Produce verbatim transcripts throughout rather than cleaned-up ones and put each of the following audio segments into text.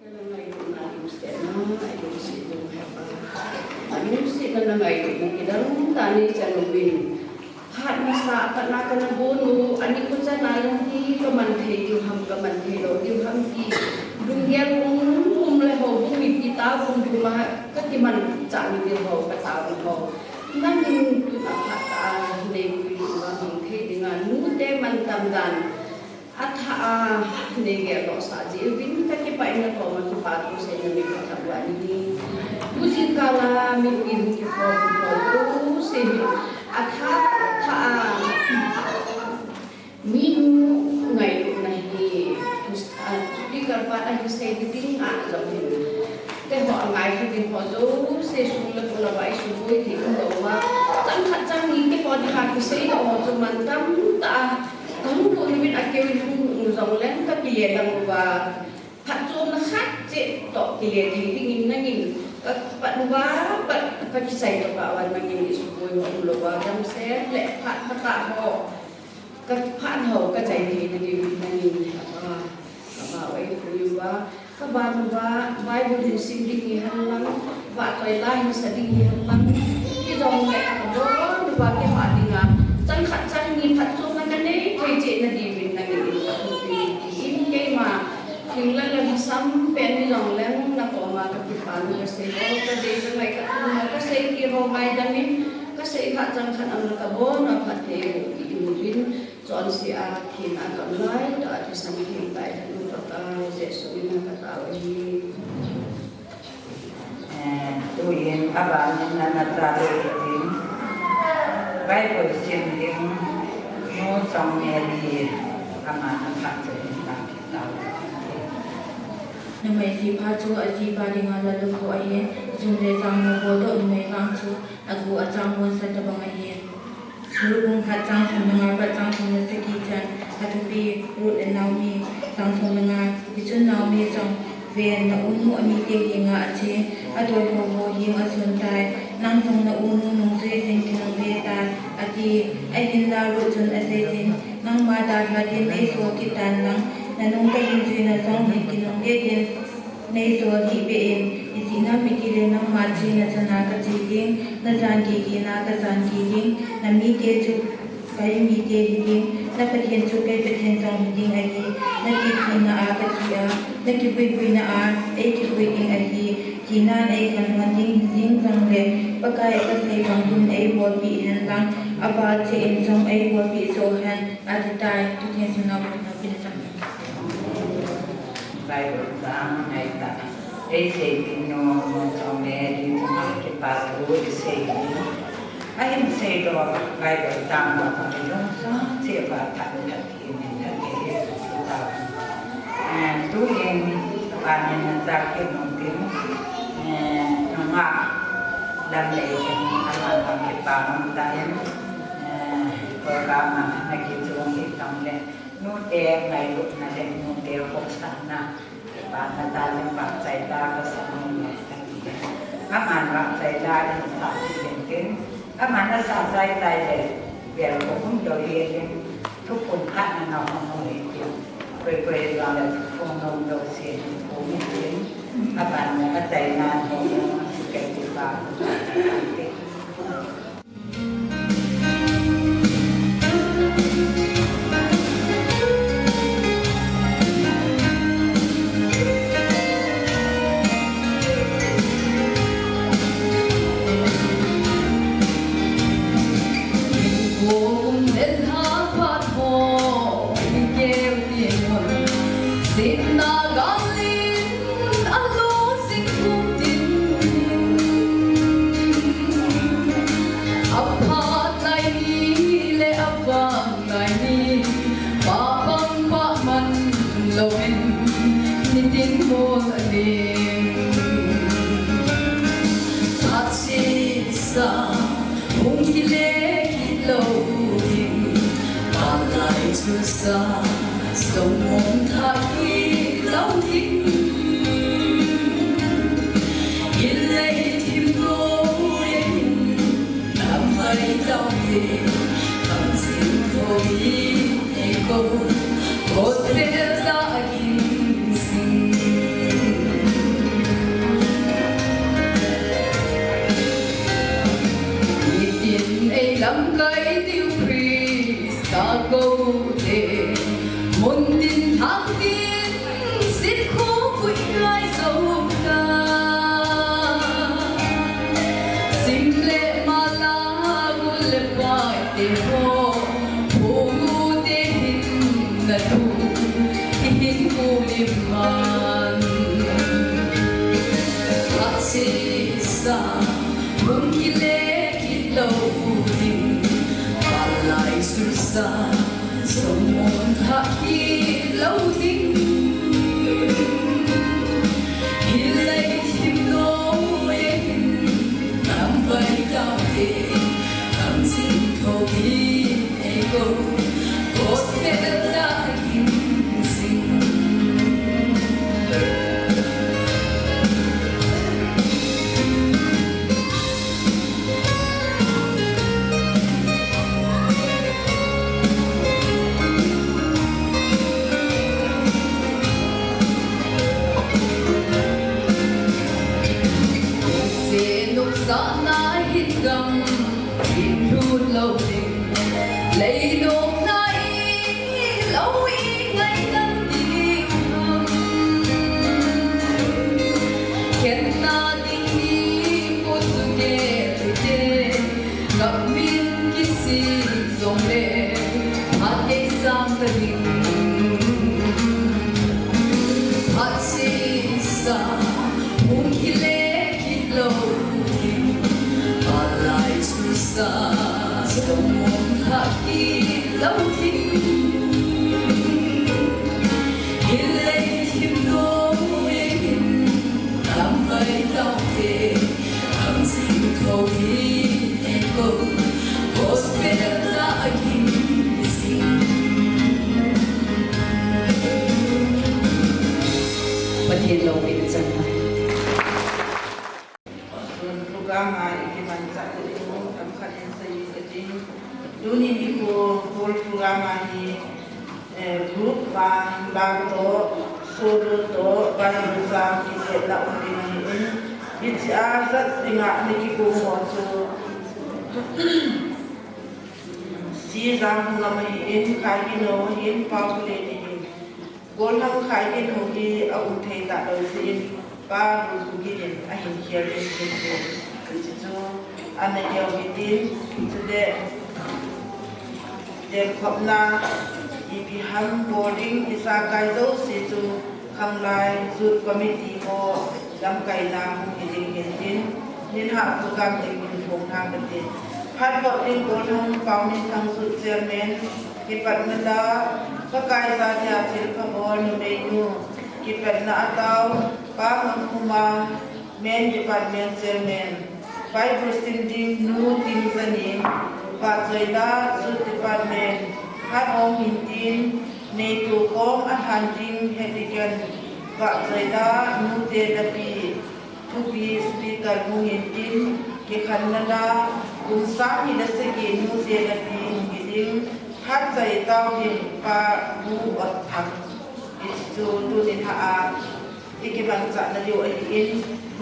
Nangailut na lungsetna, lungset lunghet a, lungset na nangailut na kidang tah nei chan uvin. Phat masa, phat na kana bon u, ani ko chan a lang hi kaman thei diu ham, kaman thei lou diu ham ti. Lunggel um um le houbung mipi taona um um a kakiman chah mi diu ho, kataona ho. Nangin tuna phat a nei pui uva mang thei dinga nute mantam dan. Athah a, nei geldoh sah jeh uvin kakipah in nakoma kipa thu seina min katha uva ahi. Tujingkah a mipi hung kikhom, kikhom jouse hi. Athah, thah a, minu ngailutna hi, ah, speaker pa a hi sei ding a jong hin. Keiho angai kha ding ho jouse sung le pai uva eisuboi thei umlou uva. Chang khat chang ni keiho dinga kiseidoh ho chu mantam tah a. Kahung lut uvin akeu in hung um jongleng kakile lang uva. Phatchomna khat cheh toh kile thei dingin nangin kapat uva, pat kakisei toh kah uva nangin eisuboi ho umlou uva. Damsel le phat phatah ho. Kaphat ho kachai theina diuvin nangin apa, apa uva eipui uva. Kaban uva, Bible hin sim ding hihen lang, vahchoi la hin sa ding hihen lang, hijongle kabon uva keiho dinga, chang khat chang ni phatchomna kanei thei cheh na diuvin nangin eipui in keima, thinglhang le lhasam pen hijongleng nakoma kakipana kasei ho, kadei kangai kathum ho, kasei thei ho ngaidam in, kasei kha chang khat a kabon uva phatthei boh in uvin. Chonse a thina kamlai tah a thisan theng tai hanu Pakai Jesu mina katao ahi. Eh, tuin aban in nana tao ding, Bible sim ding, Nu Chongmeli, ama na phat chu in tao. Numei jipha chu ajipa dinga lalukhuh ahi, jum le jang nu boldoh numei vang chu agu achang monsa tabang ahi. Ruth bung khat chang som le nga pat chang som le sagi chan, athupi Ruth le Naomi, chang som le nga, hichun Naomi jong, ven, na unu amite henga ache, adoi ho ho heng asun tai, nang jong na unu nungjui jin kinungle tan, ati. Ahinla Ruth chun aseijin, nangma dalha din neisol kit tan lang, nanung kahin juina jong hin kinungle din, neisol hih beh in, ijeh inem itile nangma chena chana kache ding, najan gigena kajan gi ding, namite chu kamite hiding, na Pathen chu ka Pathen jong hiding ahi, nati thina a kathi a, nakipuipuina a eikipui ding ahi, thinan eikhen lhon ding hijing jongle, Pakai kasei bang hun eibolpeh hen lang, aval cheh in jong eibolpeh joh hen, ati tai. Pathen thina Bible chang ngaitah a eisei ding Nu Chongmeli chunga kipa thu isei ding. Ahin seidoh Bible chang ho jong ilungchang cheh uva phatphat in phatthei boh tahen. Eh, tuin aban in nachan kit nom ding, eh, nungah lam lei in aman jong kipa um tahen, eh, program a nakichon hih jongle. Nute ngailutna le nute khohsahna, kipana tah le vahchoi la kasan ngai ahi. Aman vahchoi la hin sah ding tin, aman asah chai chai le, vel kho um lou hih in, thuphon phatna na hung hung hih in, koi koi jong le thuphon nom lou sen hung hung hih in, aban le achaina ho jong, kei kipa, Ngai ni, pa bang pa man louvin, nitin mol aning. Phat sisa, hung kile kit louvin, pa lai thusa, song mong thah kit louvin. Ilei thim louvin, Lamvai taute, kamsing kho hi ko, hotel ta akin sing. Lamkai diu Krista kote, mun tin thang tin, sit khu pui kai zo ta. Sim le mala, gul le pai te ho, phung u te hin na thu, i hin u lim man. Phat sisa, hung kile kit lou ding, phat lai susa, sawmon thah kit lou ding. Hilai thim noi a hin, lamvai tau te, lam sing tho hi ei ko, gospel a hin sing. Seh nopsahna hin gam in lut lou ding, lei nopna in lou i ngai ding ham. Khetna ding ni ko chu ke te, gam min kisih jong le, phat gei sang ta ding. Phat sisa, hung kile kit lou ding, phat lai susa, sawmon thah kit lou ding. Hilai thim noi a hin, lamvai tau te, lam sing tho hi ei ko, gospel a hin sing. Pathen loupina chang. Program a i kimanchah te u, tam khat in sei ka ding. Tuni nikho, whole program a hi, eh, group a, bang toh, solo toh, Bible chang kichehna um ding ahi in, hiche a jat dinga na kikum ho chu, C. Jangkhongam ahi in, Khaiginhou ahi in, Pa Pule ahi in. Gollhang Khaiginhou hi a um thei talou jeh in, Pa Lungkhu Gin in ahin khel in, hiche chu ana neo hitin, chule, telkhopna ipi ham boarding ijakai jouse chu khanglai Youth Committee ho lamkaina hung hi ding hintin, ninhah program ding hin phong hang kati. Phatphat ding Gollhang Paominthang Youth Chairman, kipatna la, Pakai jania thilpha bol numeinu, kipatna a tao, Pa Ngamkhuma, Men Department Chairman, Bible sim ding Nu Tingjani, vahchoila Youth Department, hat hong hintin, neito khom a lhan ding Hetigan, vahchoila Nute Lapi, thupi speaker hung hintin, kikhenna la, kum sang ni le sagi Nute Lapi hung hi ding, phatchai tao ding Pa Pu Otthang, hichu tunin hah a, i kimanchahna diu ahi in,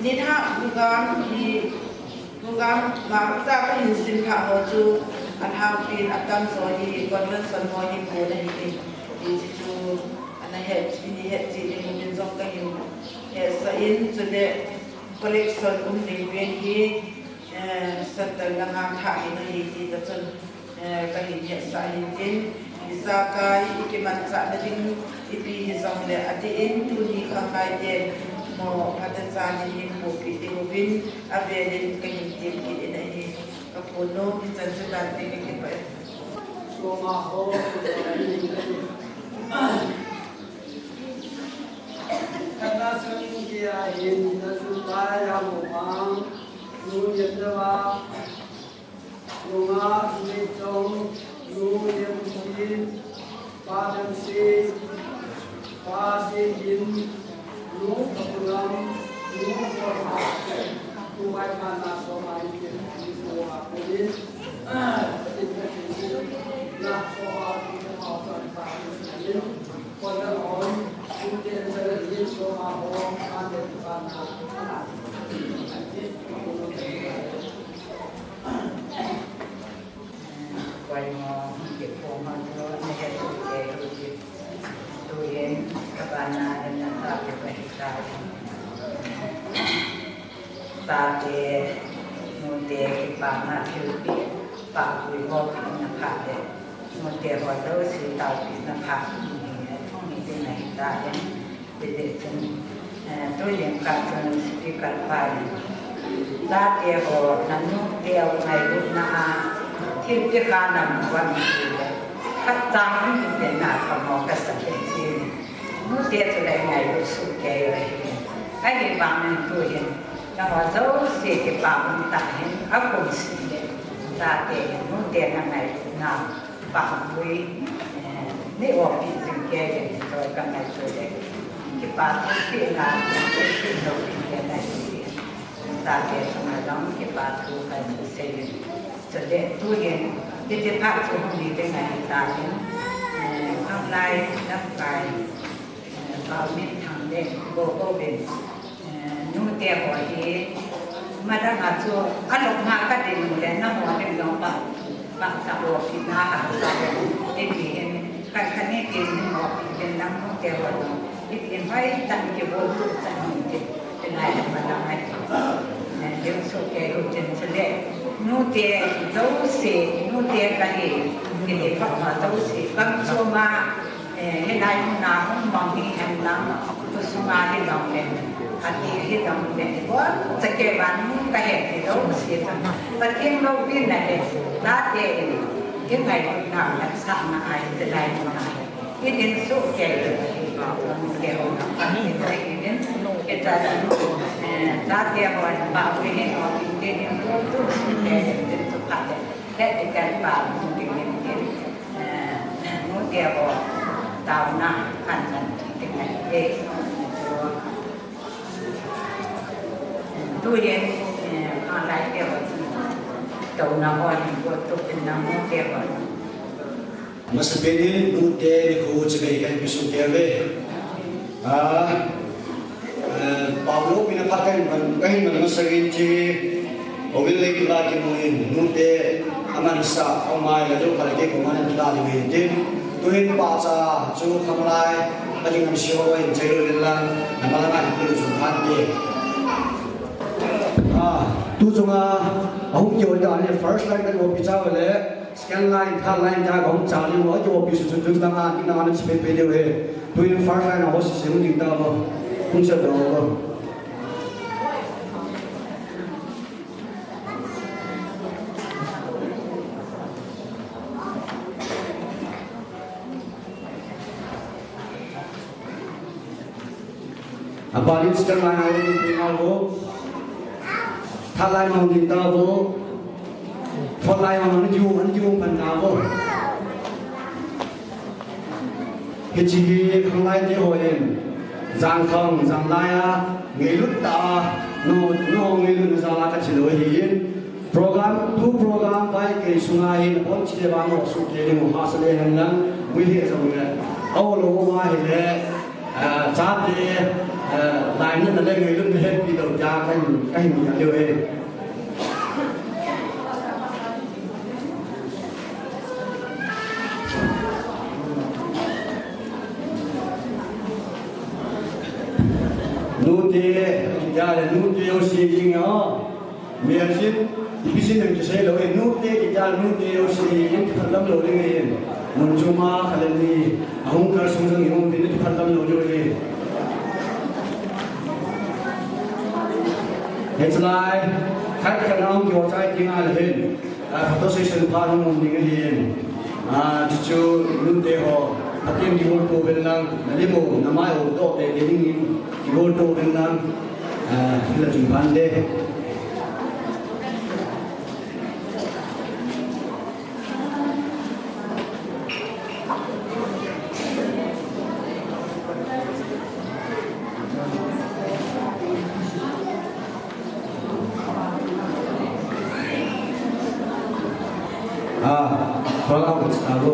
ninhah program hi, program mangcha kahin simlhah ho chu, alhangpin atamjo hi convention ho hi kon ahi in, hichu ana het, ihetchet ding uvin jong kahin hetsah in, chule collection um ding pen hi, eh, centre langa thah ding ahi ti ta chun, eh, kahin hetsah hintin, ijakai i kimanchahna ding ipi hijongle adeh in tuni khanglai ten mo phatechan in hin pohpeh ding uvin avel in kahin tem kit in ahi. Ka punu, hichan chu dan te kakipah e. Soma ho, khatna chun kia hin, na chu pa ya mo mang, nu yem na va, Nunga Neitong, Nu Nempi, Pa Nemsi, Pa Sihin, Nu Kapulam, Nu Korma, Tumai Pana Soma Ikin, Soma Puni, Patin Patin, Na Soma Puni, Soma Puni, Kona On, Sute Sara Ikin, Soma Om, Amen Pana, Amen. Te, nute kipana thilpeh, pahpui ho pehna phat le, nute ho jouse taopehna phat ni hi, athum ni ding ahi tai. Hijeh chun, eh, tunin khat chun speaker pa in, chate ho, nanute u ngailutna a, thilpeh kha nam uvem tile, khat chang in kipehna kamo kasa kit in. Nute chu le ngailut soh kei u ahi. Ahivangin tuhin, nangho jouse kipa um tah in, akum seh le, chate in, nute na ngailutna, pahpui, eh, nei oppeh jing kei in, choi ka ngaito le, kipa thilpeh na, thilpeh lou ding le na hi. Chate chunga jong kipa thu kasei in. Chule tuhin, hiche phat chu hung hi ding ahi tan, eh, khanglai lamkai, eh, Paominthang le Gogo vin, eh, nute ho hi, madang a chu, alung a kading u le, nangho ding jong pa, pachat oppeh na ha sa le, ipi hin, khat khat ni tin hin oppeh tin lang nute ho jong, ipi hin hoitah in kibol tup chan hin tin. Chulai le malang ahi. Eh, ding soh kei u tin chule. Nute jouse, nute kahi, kiti phat ma jouse. Gam chom a, eh, hilai mun a hung mang hi hen lang, khosung a hi jong le, ati hi jong le, ibon cha kei vang kahe ti jouse chun. Pathen loupina le, chate in, i ngailutna, i hatsahna ahi, chulai mun a hi. Idin soh kei, kei ho na pa, idin, idin, kita, eh, chate ho na pa, idin, idin, idin, tu, tu, soh kei, idin, tu, pa, le, le, ikan pa, idin, idin, eh, nute ho, taona, kan, kan, idin, idin, tu, tuhin, eh, khanglai te ho, taona ho, idin, tu, tu, idin, nute ho. Masapen in, nute nikho chibai kahin pesuh kei uve. Ah, eh, Paolo mina phat kahin man, kahin man masangin chi, Obil le kila kimu in, nute amansah, amai la jo khala ke ko man kila ding in tin. Tuhin pacha chu khanglai, ka jing am sio in chei lo lin lang, na malang a hin kulu chung khan ke. Ah, tu chunga, ahung kio ta le first line ka jo pi cha le, Second line, third line, ta kahung chal ding u, ajo pi su su tun tang a, ina ana chipet pe diu ahi. Tuin first line a ho si sim ding ta bo. Hung sa do bo. Abanin second line a hung ding ta bo. Third line a hung ding ta bo. Fourth line a hung ding, hung ding pan ta bo. Hiche hi khanglai te ho in. Jangkhang, janglai a, ngailut ta, no, no ngailut na jala ka chi lo hi in. Program, tu program vai kei sunga hin, bon chile vang ho su ke ni mo ha sa le han lang, wi he jong le. Au lo ma hi le, ah, chate, ah, lai na na le ngailutna happy lo ja kan, kan ni a le we. Nute, ya le nute o si jing o. Mian sin, ipi sin nang kisei lou e, nute kiti a, nute jouse, kiphatlam lou ding ahi. Mun chom a, khalem ni, ahung kal sung jong, i hung tin, kiphatlam lou ding ahi. Hichelai, khat khat a hung kiho chai ding ahi. A, photo session pha hung um ding ahi. A, chuchu, nute ho, Pathen kihouto uvin lang, na lim u, na mai u, toh tei tei ding in, kihouto uvin lang. Ah, hila chun phan de. Ah, program ko start ho.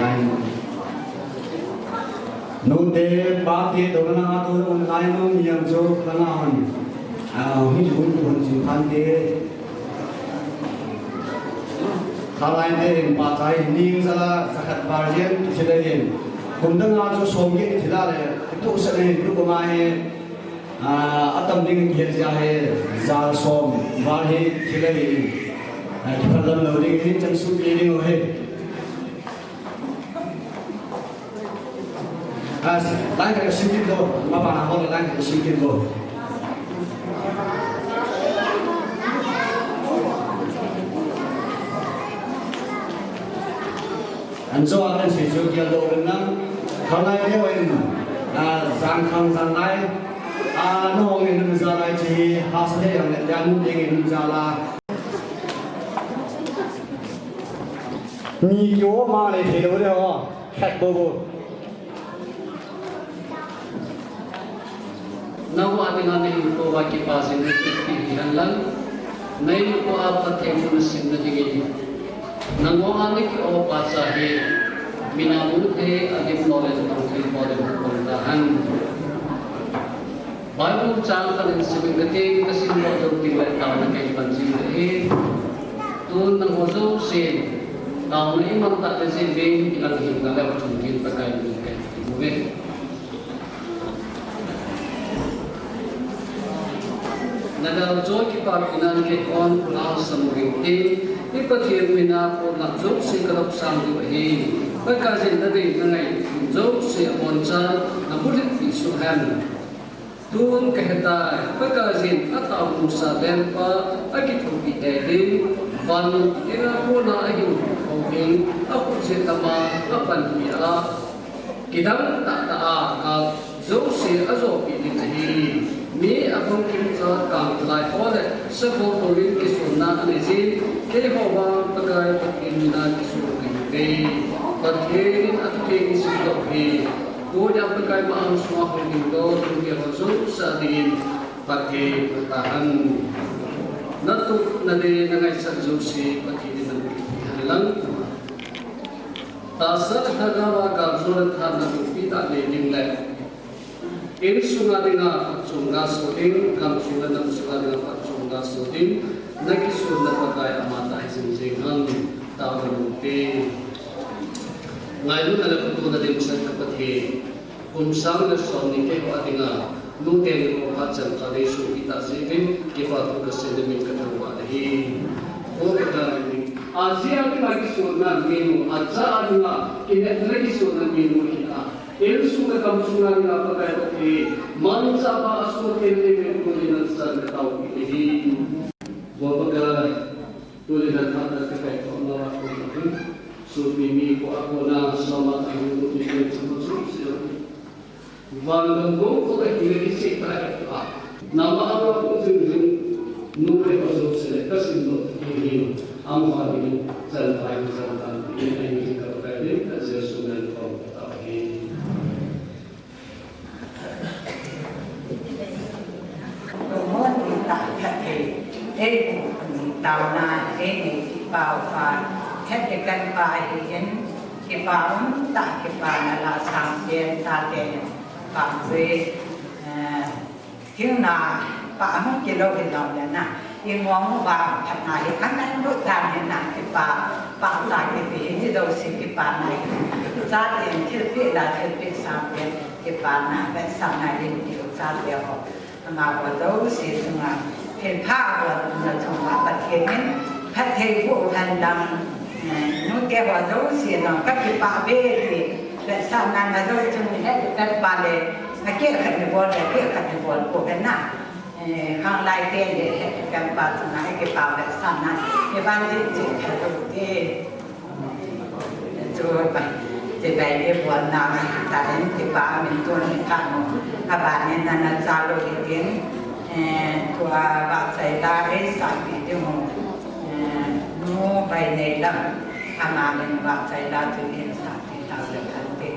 Line. Nute, pate, douna, tu, online, no, niam, jo, kana, hon. Ah, hi, hun, hun, chin, phan, te. Khalai, te, hin, pa, tai, ning, sala, sakat, barjen, sila, hin. Kum, dang, a, jo, som, ke, sila, le, tu, sa, le, tu, kuma, he. Ah, atam ding kihel jeh a hi, jal som val hi thil ahi. Ah, kiphalam lou ding hi, chan sum pe ding u hi. Ah, line khat kasim kit lou, mabana ho line khat kasim kit lou. An jo a kan sei chu kia lo rin na. Khanglai neo in, ah, jang khang jang lai. Ah, na hong in nun ja lai chi, ha sa le yang le, yang nun ding in nun ja la. Ni kio ma le thei lo le ho. Khat bo bo. Nangho a dinga nahinkho uva kipa jing nahi ti hi henlang, nahinkho a Pathen thu nasim nading in, nangho a naki-o pacha hi, mina mu thei a lim lou le tong thei bol le hung pon tahen. Bible chang khat in sim inge kati, kasim lou jou teng le taona kahin pan jing ahi. Tun nangho jousen, taona iman tah le jeh uvin, ilang hinna le chun din Pakai min kahin pe uve. Nadalchoi kipapina in keihon nalsam uvin te, i Pathen mina kona jouse kalopsang diu ahi. Pakai jin nadei nangai jouse abonchan nabulhit pi suh hen. Tun kahetai, Pakai jin ataomusa lenpa akithopi tei ding, van lam dinga kona ahin hou ding, akhut jet lama apanpi a, kidang tahtah a kap jouse ajopi ding ahi. Mi akhongkim cha kang lai ho le sakho kho in kisonna anei jin, keiho vang Pakai Pathen mina kisun kahiuve. Pathen in athutheng isim lou hi. Tunia Pakai ma-ang sunga hung ding lou, tuni ho jouse a dingin phatthei boh tahen. Natup nadei nangaisah jouse Pathen in naboh peh hen lang. Tahsa le lhagao a galjona tha naboh peh tah nading le, insunga dinga phatchomna so ding, gamsunga le namsunga dinga phatchomna so ding, nakisonna Pakai ama tah hi jing jing hen, taona mun pe. Ngailutna le khutuona dimset ka Pathen. Kum sang le som ni keiho a dinga, nute nikho phat chan kah nei sopi tah jeh uvin, kipa thu kasei namin kathangvah nahi. O Pakai, ajeh a dinga kisonna minu, acha a dinga kinepna kisonna minu hi a, insung le gamsung a dinga Pakai Pathen, manchah a asoh teng teng in tunin nangma chan kataopi nahi. O Pakai, tuni nangma tah kakai thouva kona, sopi mi kho a kona, soma a hung lut mi kho chama chu sila. Van gam gou kho a kile kisih tah a. Nangma anga kong jing jing, nu le pa jouse le kasim lou hi hi. Amaho dingin chan pai chan tan, in ai ni ka kai ding, ka Jesu min in kong tao hi. Lungmon in tah khat hi, eiho in taona, eini kipa upa, het le kan pa hi in, kipa um tah, kipana la sang pen ta te, pa ve, eh, thil na, pa hung kilou hi lou le na, i ngong uva phatna hi, aman lut dan hi na, kipa, pa ta kiti hi, ni jouse kipana hi, cha tin thil pi la, thil pi sang pen, kipana, vetsahna lim tiu chate ho. Amaho jouse chunga, thilpha ho na chunga Pathen in phatthei boh hen lang, eh, nute ho jouse na kakipah ve ti, vetsahna na jou chun het peh pa le, akeh khat ni bol le, akeh khat ni bol ko hen na. Eh, khanglai te le het peh pa chunga, eh, kipa vetsahna, eh, van jin jin khat jou te. Chu pa, chibai e bolna, talent kipa min tun ni kha no. Abanin nana cha lou hitin, eh, tua vahchoi la eisah pi ding u, eh, Nu Baineilam, amanin vahchoi la chu eisah pi tau le khan te.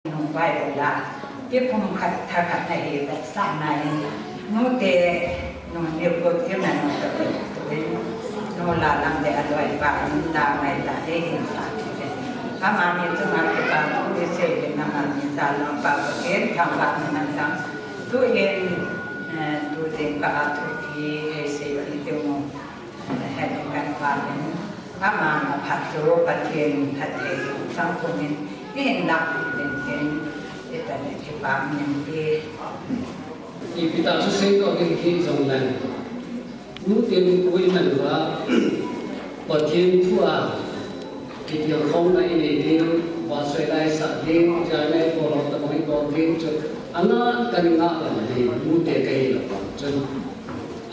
Nung Bible a kipumkhat thakhat na hi vetsahna in, nute, nu Nikodem na nu Nikodem, nu Lalam le aloipa in la ngai ta, eihin sa kit in. Amani chunga kipa thu isei ding, amani jal a Pa Pathen thangvahna neihen lang. Tuin, eh, tu jingkah a thupi eisei ding u. Heti kan pa in, ama aphat chu Pathen phatthei sangkhum in, ihin lah ding in, itan in kipa um in ti. Ipi ta chu seidoh ding hijong leng, nute nupa iman uva, Pathen thu a kitilkhouna inei ding, vahchoi la isah ding, jana ipoh ho tabang ipoh ding chu, anga kan ngah lou ding, nute kahi lou vang chun.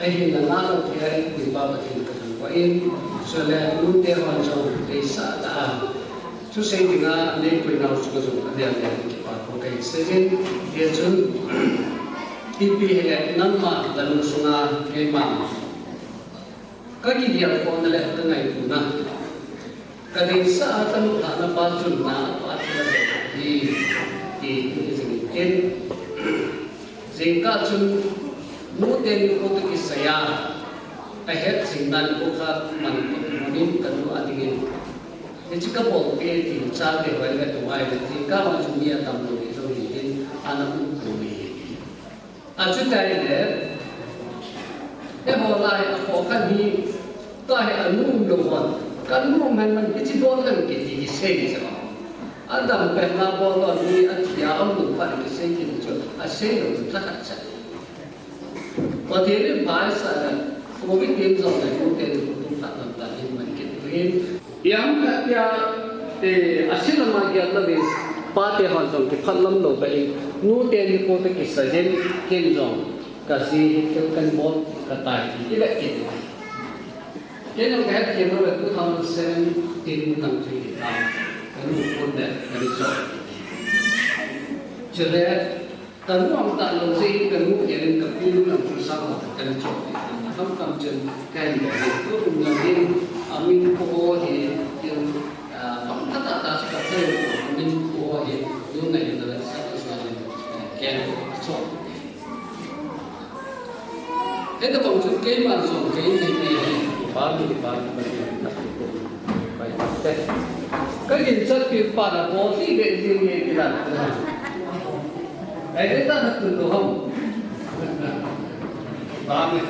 Ahinla nalou thei a eipui Pa Pathen kathangvah in, chule nute hon jong deisah tah a thusei dinga neipui nau chu kajong a, avel vel in kipa thu kahin sei in, hichun, ipi hile nangma lungsunga keima kagel khohna le kangailutna, kadeisah a kalunghanna pa chun na atoh a thilha ahi, ti hi jing in tin. Jingkah chun nute nikho toh kisai a ahet jing dan nikho khat man toh mun in kanu a ding in, hiche kabol peh e tin chate ho le tou ho le, jingkah ma chun mi atam lou hi jong hi tin, ana um lou hi. Achuti le, Kan hi, tahi anu um lou hon, kan nu um hen man, hichi bol hen kiti kisei sa. Adam pen na bol lou ni a thia um lou phat kisei kiti chu, asei lou chu tha khat sa. Pathen in phaisa le, Covid in jong le, nu ten nu tum khat lam ta hin man kit uvin. Iam khat tia, eh, asin ama gial lou in, pa te hon jong kiphat lam lou ba in, nu ten ni ko te kisa jin, ken jong, ka ji hi thil kan bol, ka tai, i le kit. Ken jong ka het kit lou le, two thousand seventeen nang chu hi ta, ka nu ko le, ka ni so. Chule, Ka nuam talou jeh in ka nu gel in ka pi nu lam chu sang ho ka ni chop. Kam kam chen ka hin ka hin. Tukum lam hin, a min ko ho hi, tin, ah, bang khat a ta chu ka thei ko, a min ko ho hi, tu ngai na la sa ka sa le, eh, ken ko chop. Hitabang chu keiman jong kei nei nei hi. Kipa mi, kipa mi, kipa mi, kipa mi. Ka ginchat pi pa na bol hi ve jing nge kila. Ei, ei, ta na tun lou ham. Ba me.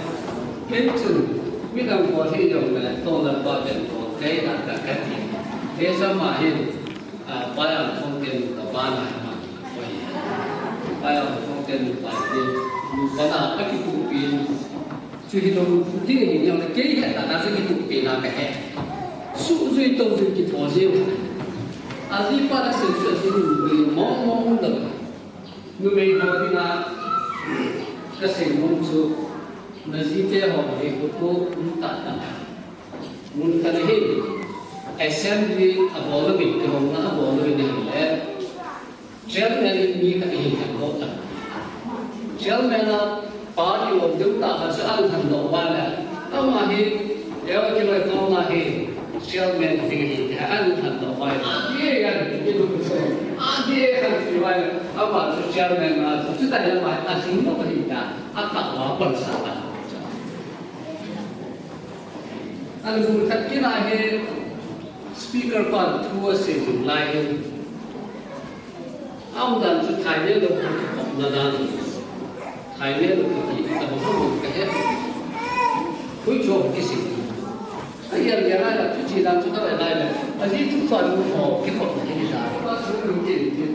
Ken chun, midang bol hi jong le, tong le pa pen bol, kei na ka ka ti. Kei sa ma hi, a, pa yang thong ken ka ba na ma. Oi. Pa yang thong ken pa ti. Ba na ka ki ku pi. Chu hi lou, ti hi jong le, kei he ta na chu ki tu pi na ka he. Su jui to jui ki tho jeu. A ji pa na se chu a ji nu mong mong lou. Numei ho dinga ka sei nom chu, na ji te ho hi ko to um ta ta. Mun ka na hi assembly a bol lo min, kihonna a bol lo min le. Chairman in mi khat hi khat lo ta. Chairman a party of them ta khat chu an khan lo ba le. Ama hi, eo ki lo ko ma hi, chairman ding hi, an khan lo ba le. Ye ya, ye lo ko so. A ye khan si ba le. Ama chu chairman a, chu ta ya ba, a sing lo hi ta. A ta wa pon sa ta. An bu khat ki na hi, speaker pa thu a se jing lai hi. Aum dan chu Thai ne lo ko na dan. Thai ne lo ko ki ta ba mo ka he. Hui cho ki si. A ya ya la la chu chi dan chu ta la la. A ji chu fa lu ho ki ko ni da. Ba chu lu ki ni.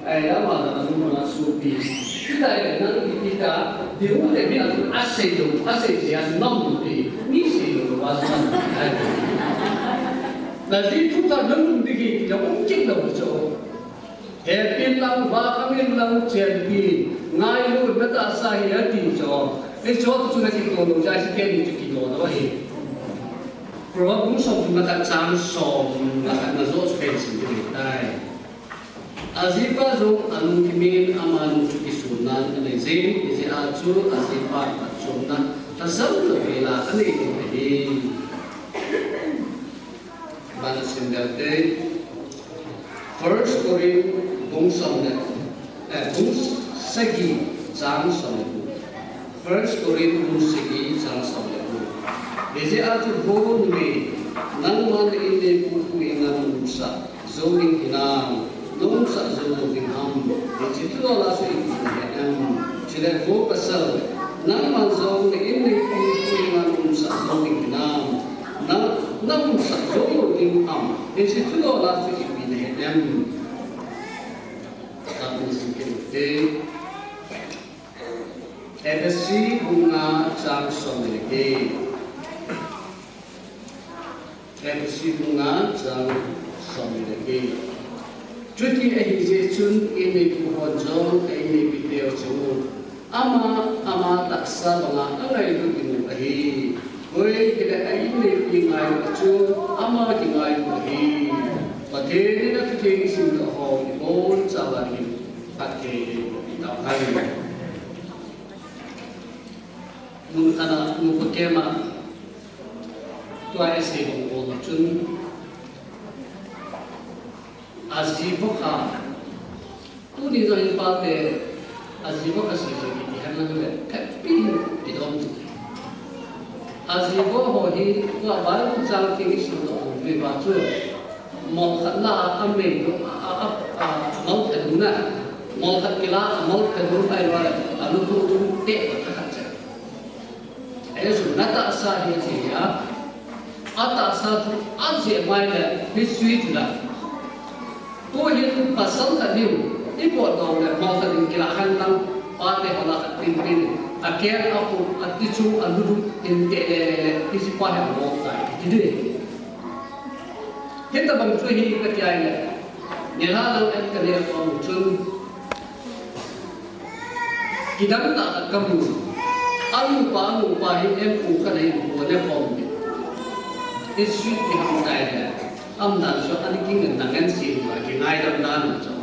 Ai la ma la lu ma su pi. Ki da ya na ki ki da. Di u de bi a se do. A se ya no ni. Ni se do wa sa. Ai. Na ji chu ta na lu di ki ya u ki lo cho. Hepin lang, vakhangin lang, chenpi, ngailu, na tahsa hi ati cho. Ei cho chu na kito lo, jai si ken chu kito lo hi. Proverb bung som na khat chang som na khat na jo pen sin ti tai. Ajipa jong anung kimin ama nung chu kisun nan anei jin, ijeh a chu ajipa pat chom na, thasam lo vela anei ding ahi. Bana sim deu te, First Corinth bung som le, eh, bung sagi chang som le gup. First Corinth bung sagi chang som le gup. Ijeh a chu vo numei, nangman na in neipu pu henga na umsah jou ding hinam, na umsah jou lou ding ham, hiche thu dola chu ipi na he em? Chule vo pasal, nangman jong na in neipu pu henga na umsah jou ding hinam, Na, na umsah jou lou ding ham? Hiche thu dola chu ipi na he em? Ka pu si ke te. Ephesi bung nga chang som le get. Ephesi bung nga chang som le get. Chuti ahi jeh chun, in neipu hon jong, a in neipi teu chunga Ama, ama tahsa banga angailut ding u ahi. Koi hile a in neipi ngailut chu ama kingailut ahi. Pathen in athutheng isimdoh ho ibonchauva hin phatthei eiboh tahen. Mun khat a nupa kema tua essay bol bol chun, aji vo kha Tuni jong hin pate, aji vo kha sei jong kiti hen lang le, happy in kidom. Aji vo ho hi, tua Bible chang tin isim doh u va chu, mol khat la a mei, a, a, a, a, mol khat na, mol khat kila, a mol khat nu pai lo le, a lu tu tu te, a khat cha. Jesu natahsa hi ati a, atahsa chu ajeh mai le, hi sweet la. Tuhin pasal khat hin, ipotdoh le, mo khat in kilah hen lang, pate hola khat pin pin, akeng, apup, atichu, alulu, in te le le le, hiche pa hi amol tai, ti ding. Hitabang chu hi kati a le, nilhah lang en kane khom chun, kidang tah khat kamu. Anupa, anupa hi em pu khat in pu le khom. Hiche sweet hi ham tai le. Aumdan chu ani kingan ngan se uva kingaidam dan chu.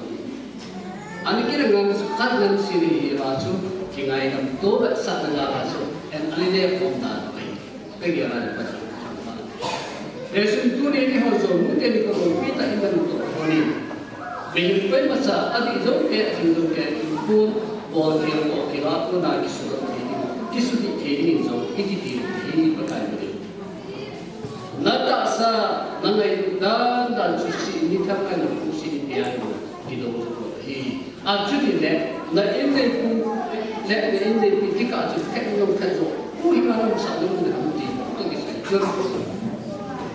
Ani kingan khat ngan se ni hi uva chu kingaidam to ba sa na la chu. En ani le khom dan. Kagel a le Pathen thangvah. Leiset tuni ni ho jong, nute ni ka loupi tah in na lut toh ho ni. Mihem koima cha, adih jou kei, adih jou kei, in kun, bol thei toh kei a, kona kisudih thei ding, kisudih thei ding in jong, iti thei ding, hi Pakai min in. Na tahsa, na ngailut dan dan chu sih ni thang a na pu sih ni pia ni, kidou chu ko hi. Achuti le, na inneipu le na inneipi tikah chun khet jong khet jo. Pu hi ma lam sa jong na ham ti, to kisei.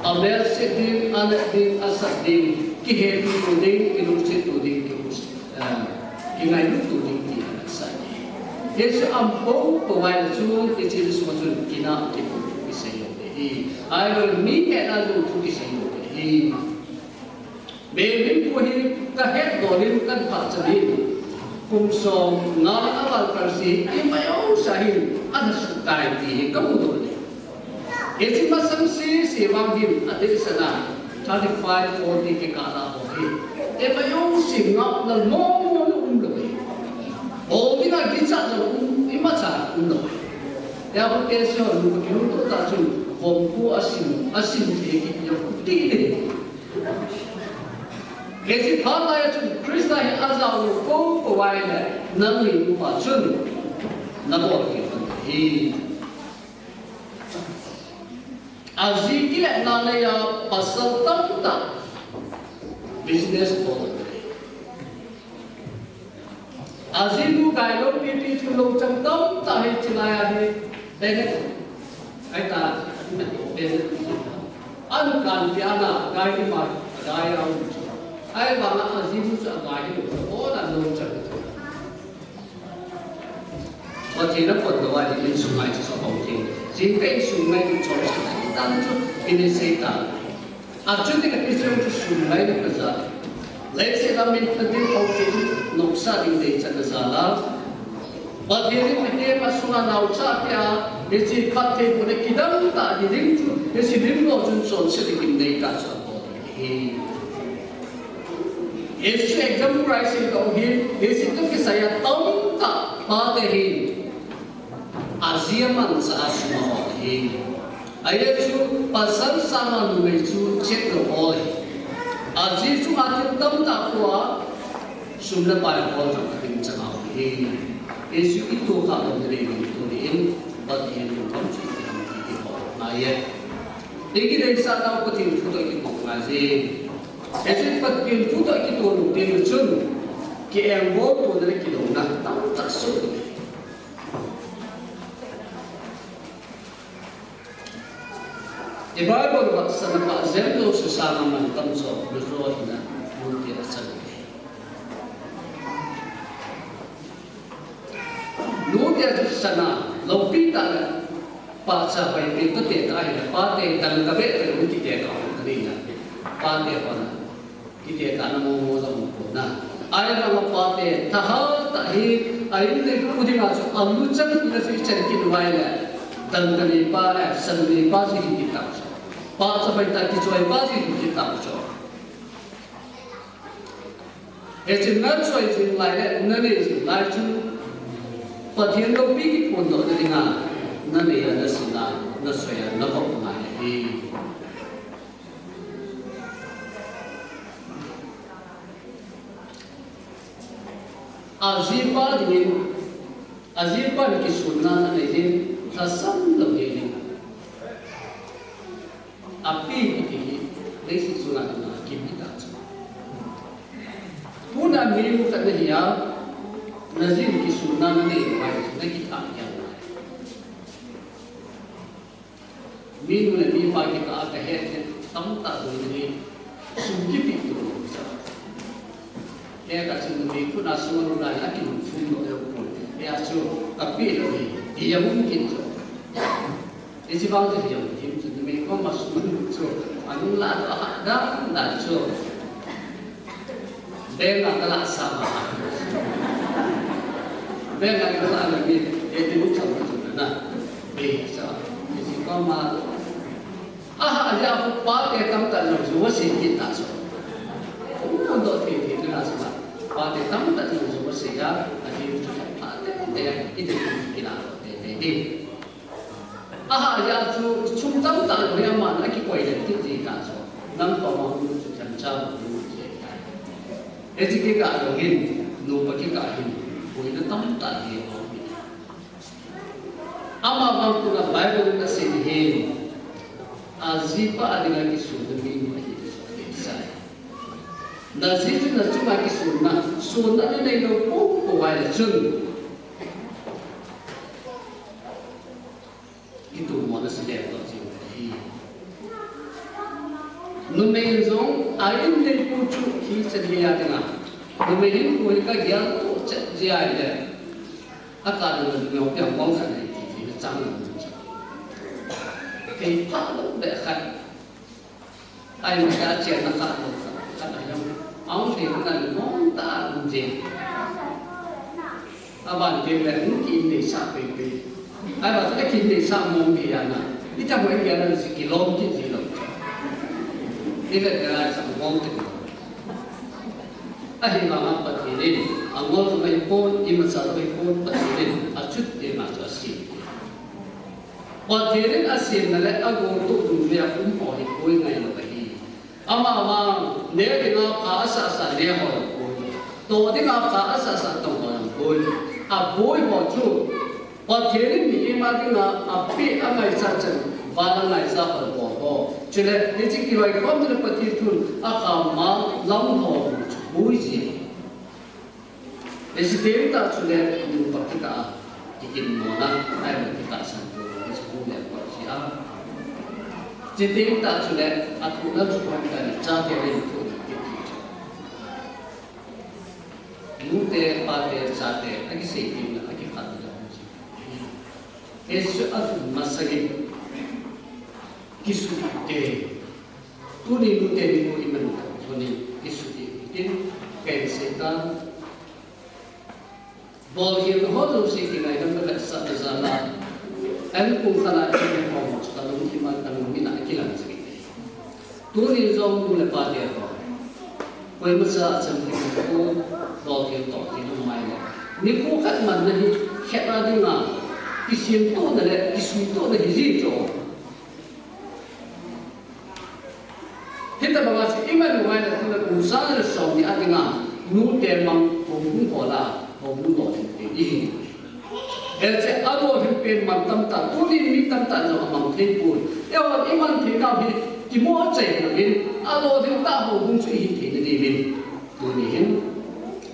Amel se ding, anet ding, asat ding, kihepitu ding, kilungsettu ding, kihu, eh, kingailutu ding ti ana sei. Hiche aum pou pou vai le chun, hiche sung chun kina kipu kisei jong hi. Ahilou le mi hetna jong thu kisei jong hi. Mihem pu hi kahet dol in kan pachat in, kum som nga le aval kal seh, ima jouse hin ana suhtai ti hi kamu dol e. Hiche masang sese vang hin adeh sana thirty five, forty kikah a ho hi, ima jouse ngap lal mong mong um lou e. Bol dinga kichat lou um, imacha um lou e. Tia hu te se ho lu ka kilungto tah chun, khompu asim, asim thei kit jong ti le. Hiche phat lai a chun Christa hi ajao lou pou pou vai le, nang le nupa chun nabol kit un ahi. Aji kile na le a pasal tamtah business bol. Ajinu gailou pipi thulou chang tamtah hi chilai a hi. Bene. Aita, bene. An kan piana, gai ni ma, gai a um chu. Ahivanga ajinu chu agai hilou, ola lou chang. Pathen a kon lou a, insung mai chu sa bang thei. Jing ka insung mai chu chom sa, tan chu, ini sei ta. Achuti ka Israel chu sum lai na kaja. Leiset a min ka ding au ke noksa ding dei chan na jal a. Pathen in Mihem a sunga naocha tia, hiche phattheibohna kidang tah ding chu, hiche lim lo chun chonset ding nei ta chu ahi. Hiche example rai sin ka hi, hiche tu kisai a tamtah pate hi. Aji a manchah a sum ahol ahi. Ajeh chu pasal sanga numei chu chet lou ahol ahi. Aji chunga thil tamtah tua sum le pai hol jong ading chang ahi. Jesu i tohkhah lou ding in tuni in Pathen lungkham chu i hol ngai e. I kideisah nau Pathen thu toh i kitoh ngai e. Jesu Pathen thu toh i kitoh lou ding chun ki-engol tona le kidouna tamtah soh ding. I Bible vetsahna pa jem jouse sanga mantam chu, lujo hina, nute a chan. Nute a chu sana, loupi tah le, pahcha pai pi, pate tah hile, pate dang ka be, te nute ka, ani na, pate hon. Kitekahna momo jong um pon a. Ahivanga pate thahat tah hi, a inneipu dinga chu aluchang tina chu i chan kit uva ahile, dangka neipa le, san neipa chu hi kit tau chu. Pahcha pai tah kichoi pa chu hi kit tau chu. Hichun na choi jing lai le, na nei jing lai chu, Pathen loupi kiphondohna dinga, na nei a, na sin a, na choi a, na vop ngai ahi. Ajipa dingin, ajipa in kisunna anei in, lhasam lou hel in. Api kiti hi, leiset chunga dinga kipi tah chu. Tuna mi lungkhat nahi a, najin kisunna nanei uva, nakithah kei uva. Minu le mipa kikah a kahet tamtah ding hi sum kipe tu. He ka chun mi khut a sum a lum lai a kinung thum lou leu pon. Hia chu kape lou hi, hi a hung kin chu. Hiche vang chu hi a hung kin chu, numei koma sum chu anung la lou a ha dan dan chu. Bank a kalah sah a. Bank a kalah na mi, e ti lu chang chu na. E sa, hiche koma Aha, aja ko pate tamtah jong ju asei kit ta chu. Ko doh thei thei na chu. Pate tamtah jong ju asei a, aji chu pate te a, iti kila te te di. Aha, aja chu sum tamtah jong aman akikoi le kit ji ta chu. Nang pa ma nu chu chan cha ma nu che ta. Hiche kikah jong hin, nupa kikah hin, boina tamtah hi a um. Amavang tuna Bible in asei hin, ajipa a dinga kisunna minu ahi, asei. Naji chu nachunga kisunna, sunna nanei lou poupou ahile chun, kitu mo na se le to ji ahi. Numei in jong a in neipu chu hichan gei a dinga. Numei in koi kagel to chet ji ahile. Akah a numei piang bol khat nei ti ti na chang na. Kei pha lou le khat. Ai ma cha chen na khat lou khat. Khat a jong. Aung thei na ni mong ta lung je. Aban ke le hung ki nei sa pe pe. Ai ba ta ki nei sa mong ki ya na. Ita mo ya na si ki lom ki ji lou. Ni le ka sa mong te. Ahivanga Pathen in angol jong ahipon, imacha jong ahipon, Pathen in achuteng a chu asem. Pathen in asemna le agol toh dungjui a um ho hi koi ngailou ahi. Amavang neh dinga pha asah sah neh ho jong poi. Toh dinga pha asah sah toh ho jong poi. Aboi ho chu Pathen in mihem a dinga apeh angaichat chan, val angaichat ho bol ho. Chule, hiche kiloikhomna le Pathen thun akham ma lam ho chu boi ji. Hiche teng tah chule, nupa kikah a, kikinmona, ahilou le kitahsan to, hiche hu le ko ji a. Hiche teng tah chule, athuhna chu hoi ta ni, chate le thuhna kiti chu. Nute, pate, chate, akisei ding le, akikhat ding le, hung ji. Hiche chu athum masangin, kisutih te. Tuni nute ni ko iman, tuni kisutih tin, ken sei ta. Bolkhel ho jouse kingaidam le vetsahna jal a. An kum khat a in ho chu kalung iman kalung mina kilang jing. Tuni jong nu le pa te ho. Koima cha chan ni ko bolkhel toh ti lung mai le. Nikho khat manna hi khet a dinga. Kisem tohna le kisui tohna hi ji chu. Hitabanga chu iman u ngai le tuna kum sang le som ni a dinga, nute mang houbung ho la, houbung lolhing pen ihi. Hiche alolhing pen man tamtah, tuni mi tamtah jong amang thei poi. Eiho iman thei nau hi, kimo chai poi hin, alolhing tah houbung chu ihi thei na diuvin. Tuni hin,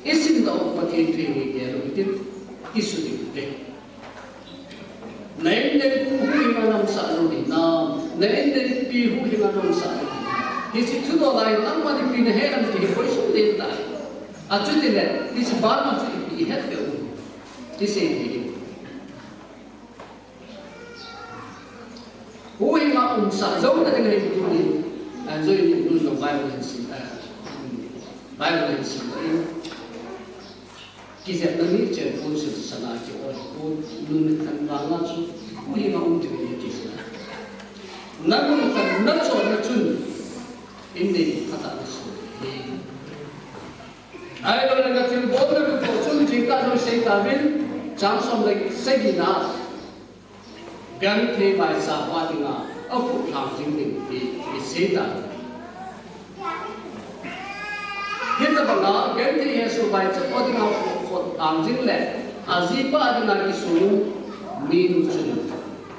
isim doh Pathen thu hi ngeh lou hitin, isutih u hite. Na in neipu huhhing a na umsah lou ding nam, na in neipi huhhing a na umsah lou ding nam. Hiche thudol a hin nangman ipi nahet ham ti hi koi sung den tai. Achutile, hiche ban a chu ipi ihet be u. Ti sei ding. Huhhing a umsah jou na ding ahi tuni. Anjoi ni nun jong Bible hin sim, eh, Bible hin sim in. Kijepna ni chen pon, sil sana ki oi pon, numei khat vang a chu, huhhing a um ding ahi ti chu. Na numei khat na chonna chun, in nei phatah na soh hi. Ahilou le na thilbol na toh chun, jingkah jong sei tauvin, chang som le sagi na. Genthei vaicha ho dinga akhut lhang jing ding ti isei tai. Hitabanga genthei hesoh vaicha ho dinga akhut lhang jing le ajipa dinga kisun minu chun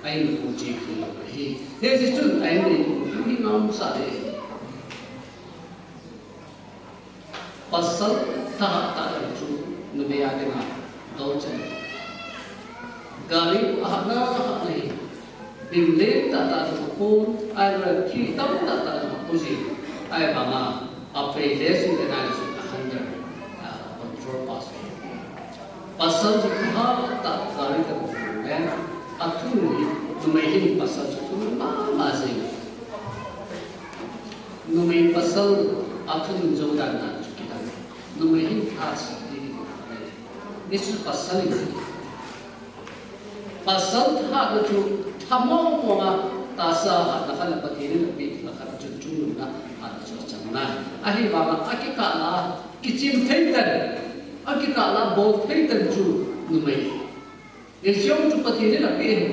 a-in a kon cheh thei lou ahi. Hiche chun a-in neipu hi ngam sa le. Pasal thahat tah jong chu numei a dinga dol chan. Gari ahatna ahatna hi. Lim lentah tah jong apon, ahilou le thi tamtah tah jong apo jin. Ahivanga, aphei le sum le nai le sum a under, ah, control pastor. Pasal chu thahat tah gari ka bu le, athunun hi, numei hin pasal chu thunun mama jing. Numei pasal athunun jou dan dan chu kidang. Numei hin tha sah ding. Hichu pasal in. Pasal thahatna chu tha mong mong a, tahsa hatna khat le Pathen in apeh na khat chu chungnungna hatna chu achang nai. Ahivanga akikah la, kichim thei tan, akikah la bol thei tan chu numei. Hiche jong chu Pathen in apeh ahi.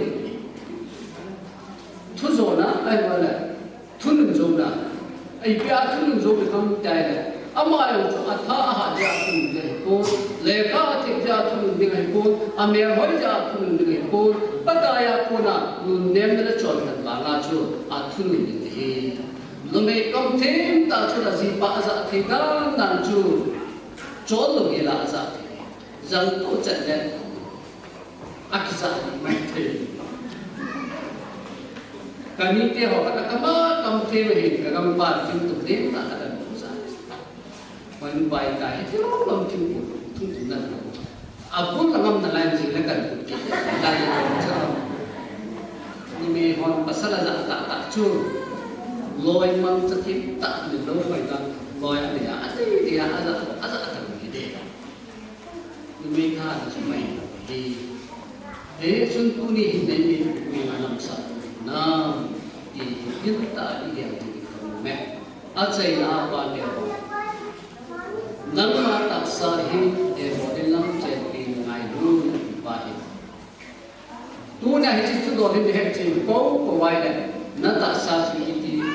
Thu jona, ahilou le. Thunun jouna. Ipi a thunun jou ding ham ti le. Ama jong chu atha ahat jeh a thunun ding ahipon. Lekha athep jeh a thunun ding ahipon. Amel hoi jeh a thunun ding ahipon. Pakai a kona nunnemna le chondan vanga chu athunun ding ahi. Numei kam them tah chun ajipa ajah thei dan dan chu. Chol lou hel a ajah thei. Jang toh chan le. Akijah mai thei. Kanite ho kata kama kam thei mai hin ka gampa thim tu thim ta kata mu sa. Wan bai ta hi thim lam thim ku thum thum na. Abul la ngam na lai jing le kan ku ki. Kan le kan cha. Numei hon pasal ajah tah tah chu. Loi mang cha thim tah ni lou mai ta. Loi ani a ani ni a ajah ajah ta ni de. Numei thahatna chu mai lou ahi. Hichun tuni hin nei mi, mi ma lamsah nam ti hi tah i gel ding ka um e. Achaina a pa le ho. Nangma tahsa hi, eh, bol in lam chen pi ngai lu na pa hi. Tuna hiche thudol hi nahet chen pou pou vai le, na tahsa chu iti na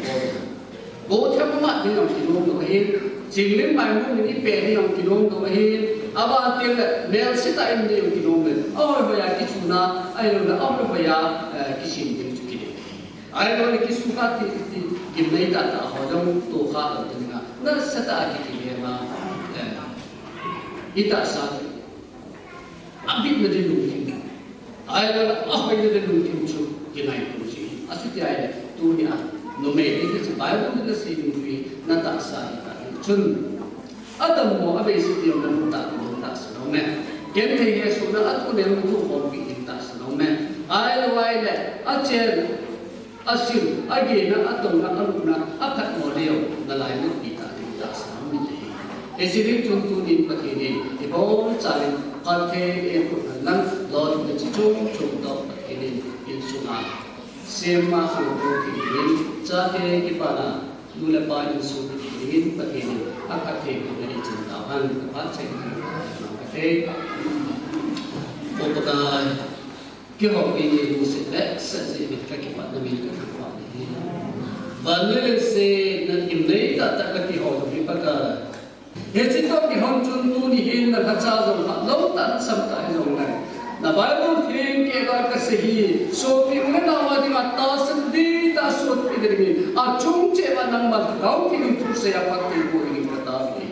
bol. Botham ma ding jong kilom lou ahi, chingling maimu min ipeh ding jong kilom lou ahi, aban teng le, melse tah in ding jong kilom lou. Ahoi hoi a kichuna, ahilou le, ahoi hoi a, eh, kisim ding chu kidei. Ahilou le, kisukha ti, ti, gimnei tah tah ho jong tokha lou ding a, nasatah a kikile ma, eh, i tahsa chu. Abitna ding lungthim. Ahilou le ahoina ding lungthim chu kingaito ji. Achuti ahile tunia numei ding chu Bible in asei ding chu na tahsa hi ta hi chun. Adammo aveise ding na mu ta, mu ta sa lou me. Genthei hesohna a thu neo na thu khompi ding ta sa lou me. Ahilou ahile achen Asil, agena, adonna, alupna, aphatmo leu, nalai luppi tah ding tahsa um inte. Hiche ding chun tunin Pathen in, ibonchauvin, phatthei eipeh hen lang, lolhing le chi chom chom toh Pathen in, insunga, semma khangtou thei dingin, chate kipana, nu le pa insung thei dingin, Pathen in, aphatthei eipeh hen lang, phatthei, phatthei. Upakai. Kihoupi ni lungset le sah jeh in kakipatna min kathangvah nahi. Vannoi leiset a gimnei tahtah kakihou hi Pakai. Hiche toh kihon chun tuni hin nalhacha jong phalou tah, nasam tah hijongle, na Bible theng keiya kasei hi, sopi u le nao a dinga tahsan ding tah sotpi dingin, achung cheh uva nangma Lhagao Theng in thusei a phatthei boh dingin katao ahi.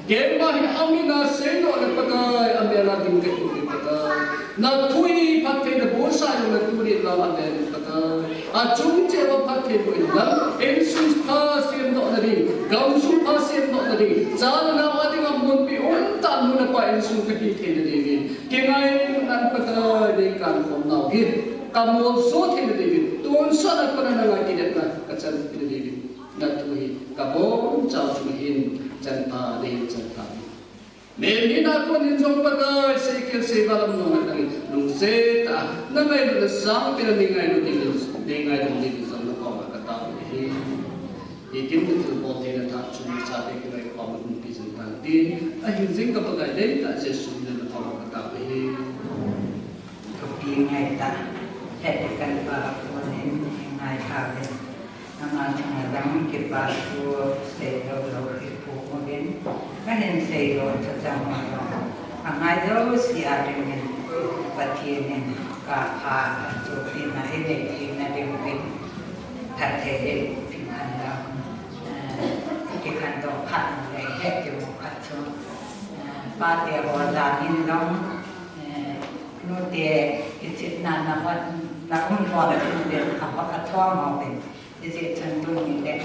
Keima hi amin a seidoh le Pakai, amel a ding kahi uve Pakai. Na thu hi phatthei na bolsa jongle tuni lang avel in Pakai. Achung cheh uva phatthei boh in lang, insung pha semdohna ding, gamsung pha semdohna ding, cha le nao a dinga munpi umtah nu le pa insung kahi theina dingin, kingailutnan Pakai, nei kankhom nau hi kamolso theina dingin, tonsot a kona nanga kinepna kachanpi na dingin. Na thu hi kabonchauva hin chanpha nei chanpha. Mihem hina kon in jong Pakai, seikhel seival umlou nangin lungset tah a nangailutna sangpen a neingailut dingin, neingailut dingin jong nakoma katao ahi. Hitin thilbol theina thah chun nachate kingaikhouna umpi jing tan tin, ahin jing ka Pakai deitah Jesu min a nakoma katao ahi. Thupi ngaitah, hiti kan pa konin ngai tha uvin. Ama chunga jong kipa thu seilou lou kiphong uvin. Kahin seidoh chu chang ho jong, angai jouse a dingin Pathen in kapha chopina eipeh theina dingin phatthei eipeh hen lang. Eh, kikhantou khat le het kimu khat chu, eh, pate ho jal in jong, eh, nute kichepna na vat Nakum hon tin le apa ka thua mau tin. Isi chun tu ni le.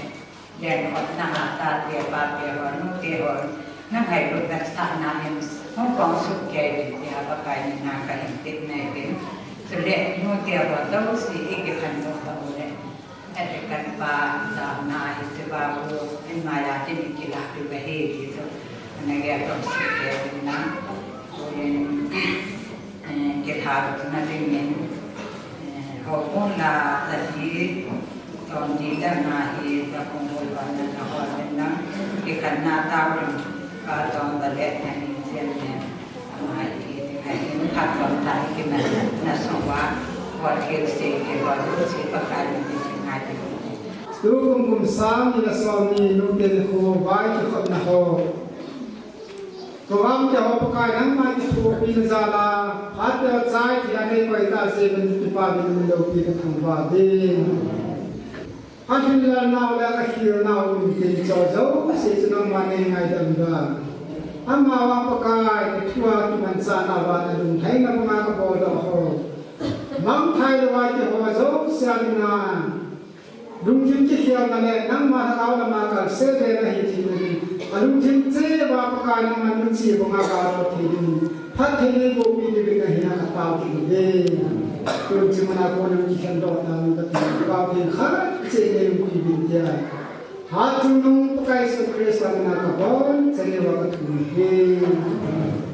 Len hon na ha ta te pa te hon nu te hon. Nang hai lu na sa na in. Hong kong su ke tin te apa kai ni na ka in tip nei tin. Su le nu te hon do si i ki kan do ta le. Ate kan pa sa na i te ba bu in ma ya tin ki la tu ba he ti so. Na ge to su ke tin na. Ko len. Eh, kithar na dingin, eh, ho pon la la hi, ton di da na hi, da kong bol ba na na ho den na, kikhan na tao ding, ka ton ba le na ni jen ne, na hi, na hi, na ton ta hi ki na, na so wa, wa thil se ki wa lu se pa ka ni ki na di. Tu kum kum sang ni na so ni nu te ni ho, vai ki khot na ho. Program te ho Pakai nangma kithopi na jal a, phat te ho chai thei a nei koi ta se ban kipa ban min loupi ka thangvah ding. Ka hinlel nau le ka khel nau min te cho jouse chu nangma nei ngaidam da. Amavang Pakai, ka thu a kimanchah na vang a lunglhaina banga ka bol doh ho. Mangthai lou a kihou jouse a dinga. Lungthim kikhelna le nangma lhagao lama kalsel ve na hi thei ding. A lungthim cheh uva Pakai nangma nungche banga gado thei ding. Phattheina bohpi ding ahi na ka tao kit uve. Tun chimuna kon nang kikhen doh na nung ka ti. Ka pen khat cheh nei umpi ding tia. Hatchungnung Pakai Jesu Christa mina ka bon, chale uva ka thum uve.